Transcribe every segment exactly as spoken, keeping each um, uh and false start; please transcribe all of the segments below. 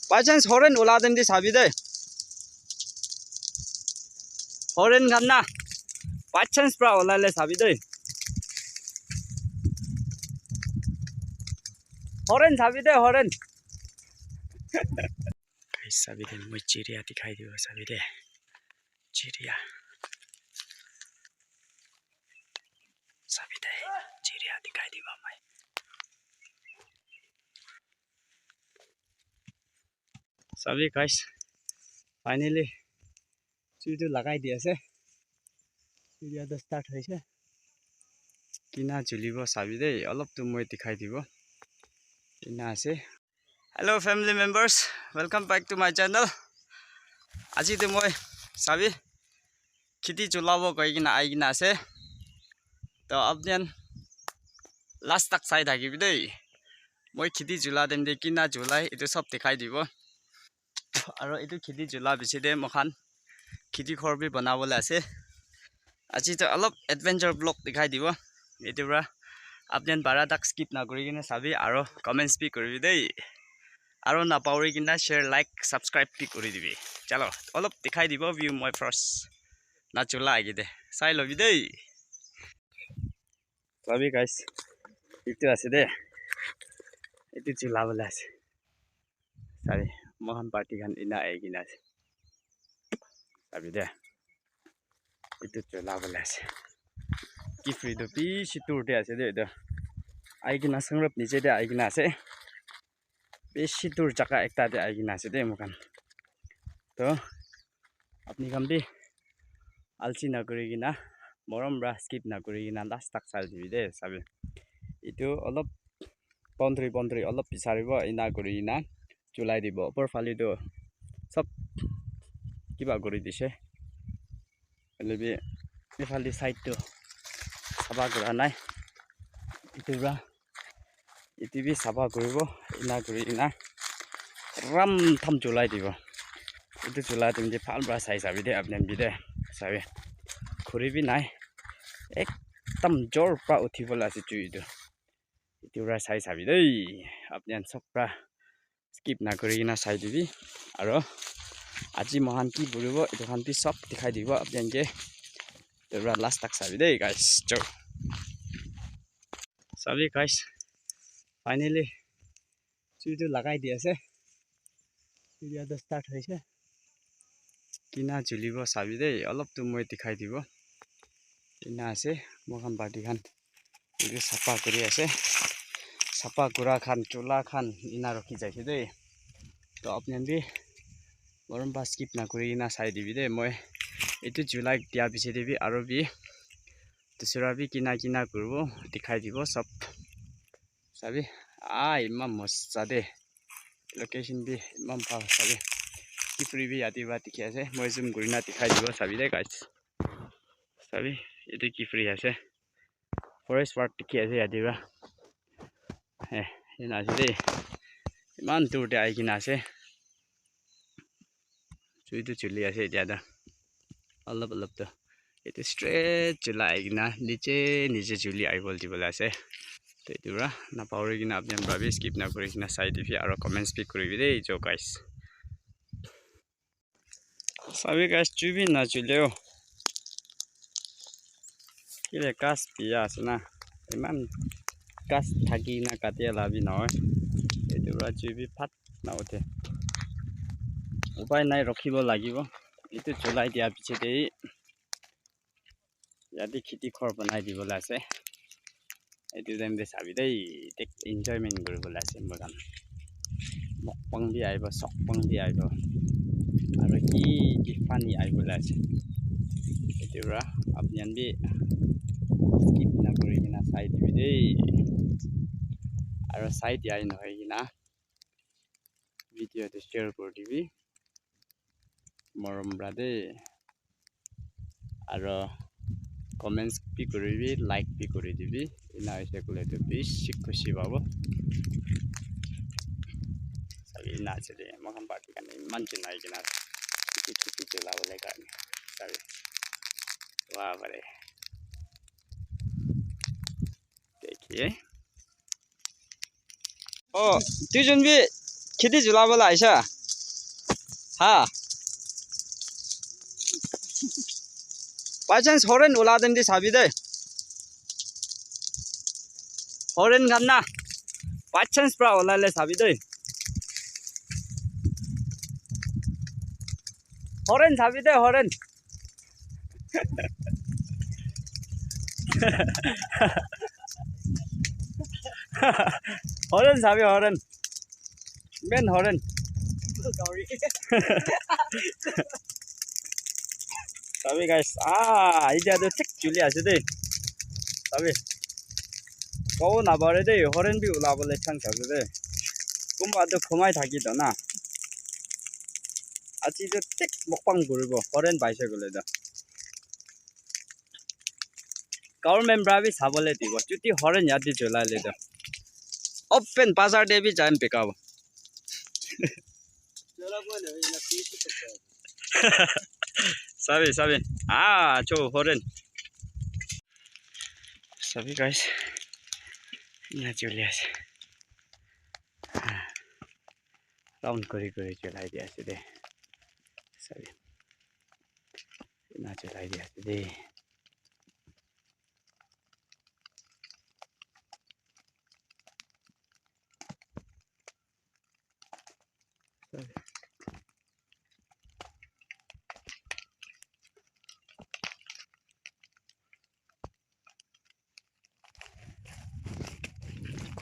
By chance horn ula dem di sabi de. Horn khan na. By chance pra ula le sabi de. Horn sabi de, horn. Guys, sabi de, moi chiria dikhai dibo sabi de. Chiria. Sabi de, chiria dikhai dibo moi. Sabi guys, finally chui tu lagai di ase. Chui dia tu start hoise. Kina chulibo sabi de, olop tu moi dikhai dibo. Kina ase. Hello family members, welcome back to my channel. Aji tu moi sabi khiti chulabo koi kina ai kina ase. To apni khan last tak sai thakibi dei. Moi khiti chula time te kina chulai etu sob dikhai dibo. Aro etu khiti chula bishi te moikhan khiti ghor bi banabole ase. Aji to olop adventure vlog dikhai dibo. Etu pra apni khan bara tak skip na kuri kena sabi aro comments bi kuribi dei. Aro na pauri kena share, like, subscribe bi kuri dibi. Chalo, olop dikhai dibo view moi first na chula agi de. Sai lobi dei. Sabi guys, etu ase de. Etu chula bole ase. Sabi, moikhan party khan ena ahi kena ase. Sabi de. Etu chula bole ase. Kiphire tu bishi dur te ase de etu. Ahi kena sangrap niche te ahi kena ase. Bishi dur jaga ekta te ahi kena ase de moikhan. To apni khan bi alsi na kuri kena, morom pra skip na kuri kena last tak sai dibi de sabi. Etu olop boundary, boundary olop bisaribo ena kuri kena chulai dibo. Upor phale tu sob kiba kuri dise. Hoile bi ephale side tu sapha kura nai. Etu pra etu bi sapha kuribo, ena kuri kena ram tham chulai dibo. Etu chula time te bhal pra sai sabi de apni khan bi de sabi. Khuri bi nai. Ekdam jor pra uthi bole ase chui etu. Etu pra sai sabi dei. Apni khan sob pra skip na kuri kena sai dibi. Aro aji moikhan ki puribo etu khan bi sob dikhai dibo apni khan ke. Etu pra last tak sabi dei guys. Cho. Sabi guys. Finally chui tu lagai di ase. Chui dia tu start hoise. Kina chulibo sabi dei. Olop tu moi dikhai dibo. Ena ase, moikhan party khan etu sapha kuri ase. Sapha kura khan, chula khan ena rakhi jaise de. To apni khan bi morom pra skip na kuri kena sai dibi de. Moi etu chula dia piche te bi aro bi dusra bi kina kina kuribo, dikhai dibo sob. Sabi, ah, eman mosa de. Location bi eman bhal sabi. Kiphire bi yate pra dikhi ase. Moi zoom kurina dikhai dibo sabi de guys. Sabi, etu kiphire ase. Forest park dikhi ase yate pra. Eh, ena ase de. Eman dur te ahi kena ase. Chui tu chuli ase etia tu. Olop olop tu. Etu straight chula ahi kena niche niche chuli ahi bole dibole ase. To etu pra na pauri kena apni khan pra bi skip na kuri kena sai dibi aro comments bi kuribi de jo guys. Sabi guys, chui bi na chule o. Kile ghas biya ase na. Eman ghas thaki na katia la bi nohoi. Etu pra chui bi phat na uthe. Upai nai, rakhibo lagibo. Etu chulai dia piche te yate kheti ghor banai dibole ase. Etu time te sabi dei, thik enjoyment kuribole ase moikhan. Mukbang bi ahibo, sukbang bi ahibo, aro ki ki funny ahibole ase. Etu pra apni khan bi skip na kuri kena sai dibi dei. Aro sai dia nohoi kena video tu share kuri dibi. Morom pra de. Aro comments bi kuribi, like bi kuri dibi. Ena hoise koile tu bishi khushi pabo. Sabi ena ase de, moikhan party khan eman chinai kena ase. Etu kheti chula bole karne. Sabi. Wah, bare. Dekhiye. Oh, tuijon bi kheti chula bole aisha? Tha. By chance horen ula dem di sabi de. Horen khan na. By chance pra ula le sabi de. Horen sabi de, horen. Horen sabi, horen. Ben horen. Sabi guys, ah, etia tu thik chuli ase de. Sabi. Kabo nabare de, horen bi ulabole chance ase de. Kumba tu khumai thaki to na. Aji tu thik mukbang kuribo, horen paise koile to. Government pra bi sabole dibo. Chuti horen yate julai le to. Open bazar te bi jaim bikabo. Sabi, sabi. Ah, cho horen. Sabi guys. Ina chuli ase. Round kuri kuri chulai di ase de. Sabi. Ina chulai di ase de.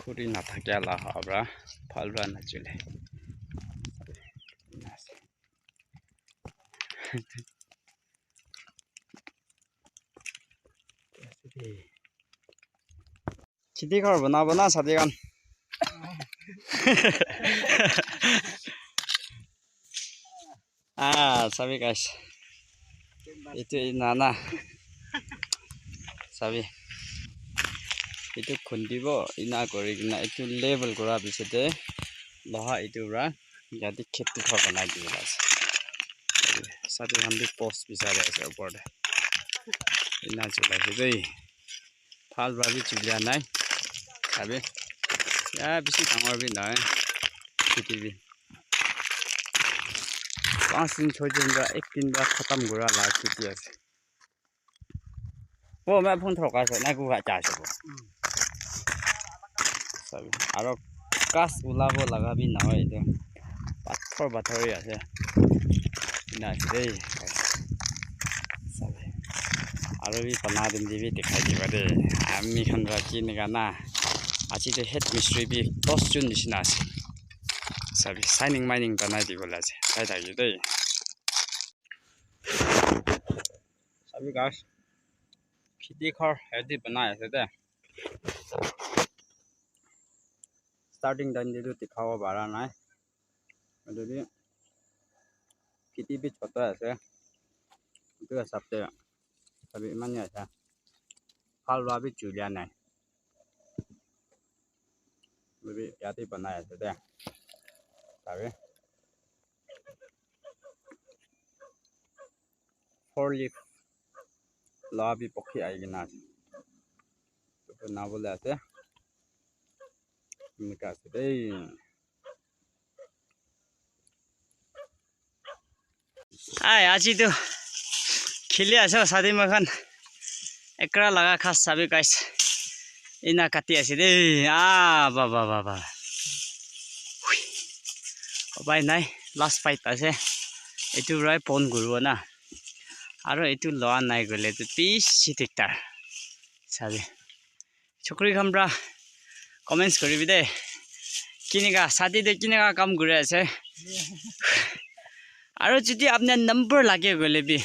Khuri nathakia la habra bhal pra nachule. Chiti ghor bana bana sadi khan. Ah, sabi guys. Itu ina na. Sabi. Itu khundibo, ina kuri kena, itu level kura bisate, loha itu pra, yate kheti ghor banai dibo ase. Sabi khan bi post bisari ase upor te. Ina chulai ase dei. Bhal pra bi chulia nai. Sabi. Ya, bishi dangor bi nai. Kheti bi. Panch din, choi din pra, ek din pra khatam kura la kheti ase. Oh, main phone throka ase, na ku cha ase bo. Sabi. Aro ghas ulabo laga bi nahoi etu. Pathor pathor hi ase. Ina ase dei. Sabi. Aro bi bana dem di bi dikhai diba de. Ami khan pra ki nika na. Aji te head mistri bi dos jon nishina ase. Sabi, shining mining banai dibole ase. Sai thaki dei. Sabi guys. Kheti ghor yate banai ase de. Starting time te tu dikhabo para nai. Etu bi kheti bi chota ase. Etu hisab te sabi eman hi ase. Bhal pra bi chulia nai. Etu bi yate banai ase de. Sabi. Four leaf la bi pokhi ahi kena ase. Etu nabole ase. Enika ase dei. Ai, aji tu khili ase, sadi moikhan ekra laga ghas sabi guys. Ina kati ase dei. Ah, ba, ba, ba, ba. Hui. Upai nai, last fight ase. Etu para pon kuribo na. Aro etu loa nai koile tu bishi diktar. Sabi. Chokri khan para comments kuribi de. Kinika, sadi te kinika kam kuri ase. Aro jodi apni number lage koile bi,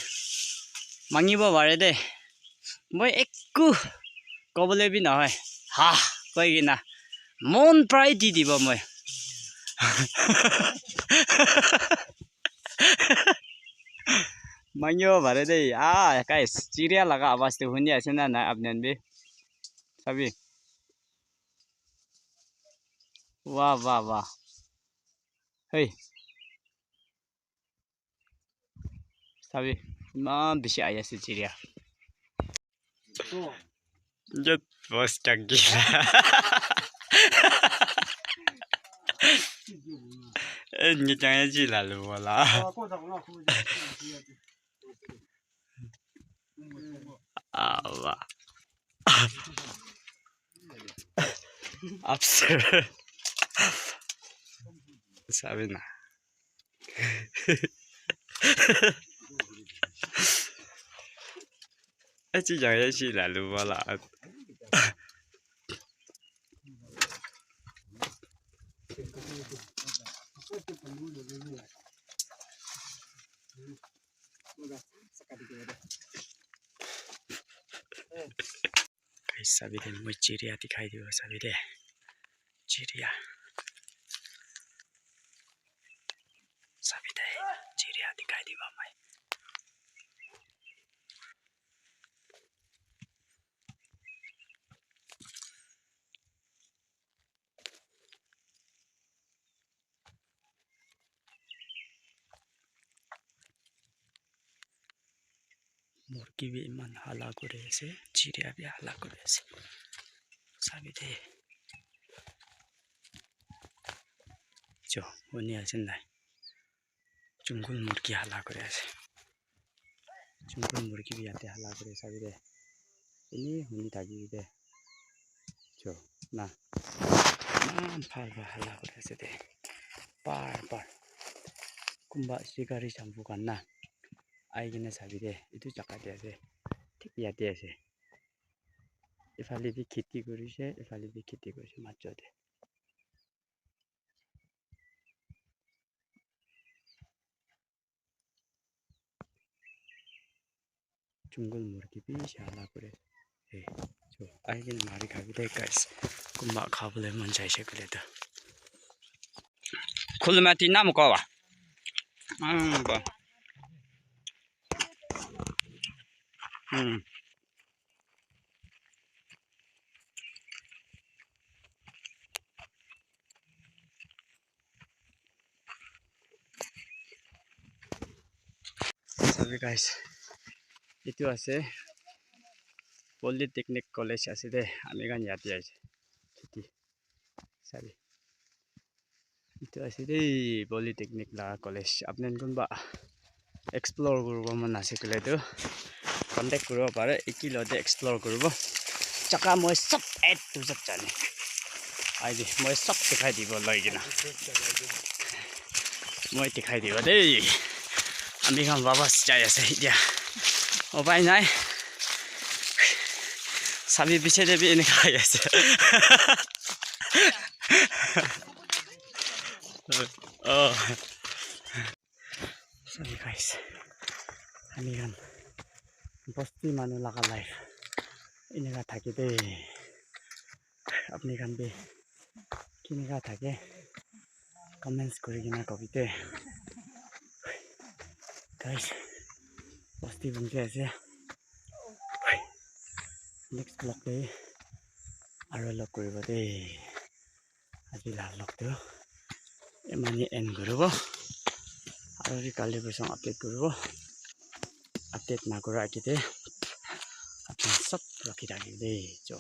mangibo pare de. Moi ekku kobole bi nohoi. Ha, koi kena mon parai di dibo moi. Mangibo pare de. Ah, guys, chiria laga awaz tu huni ase na nai apni khan bi? Sabi. Wah, wah, wah. Hey. Sabi, iman bishi ahi ase chiria. Jat bas chak gila. Eh, ni chang ya ji la lu wala. Awa. Upstairs. Sabi na. Eh, chi jang ya chi la lu ba la. Guys, sabi de, moi chiria dikhai dibo, sabi de. Chiria. Sabi de, chiria dikhai dibo moi. Murgi bi eman hala kuri ase, chiria bi hala kuri ase. Sabi de. Cho, huni ase nai. Jungle murgi hala kuri ase. Jungle murgi bi yate hala kuri sabi de. Ini huni thaki de. Cho, na. Iman bhal para hala kuri ase de. Bar, bar. Kunba shikari champu khan na. Ai kena sabi de. Etu jaka de ase. Thik yate ase. Ifale bi kheti kurise, ifale bi kheti kurise, majo de. Jungle murgi bishi hala kure. Hey, so, I can mari khabi de, guys. Kumba khabole mon jaise koile to. Khulmati nam ko wa. Mm, ba. Mm. Sabi guys, etu ase Polytechnic College ase de, ami khan yate ase. Kheti. Sabi. Etu ase de Polytechnic la college. Apni khan kunba explore kuribo mon ase koile tu contact kuribo pare. Eki lote explore kuribo. Jaka moi sob A to Z jane. Ai de, moi sob dikhai dibo loi kena. Moi dikhai dibo de. Ami khan wapas jai ase etia. Upai nai. Sabi piche de bi enika hai ase. Oh. Sorry guys. Ami khan bosti manu laga life enika thaki de. Apni khan bi kenika thake comments kuri kena kobi de. Guys, bosti bhunji ase. Next vlog te aro log kuribo de. Aji la vlog tu emani end kuribo. Aro bi kali bisong update kuribo. Update na kura agey te apni khan sob rakhi thaki de. Jo.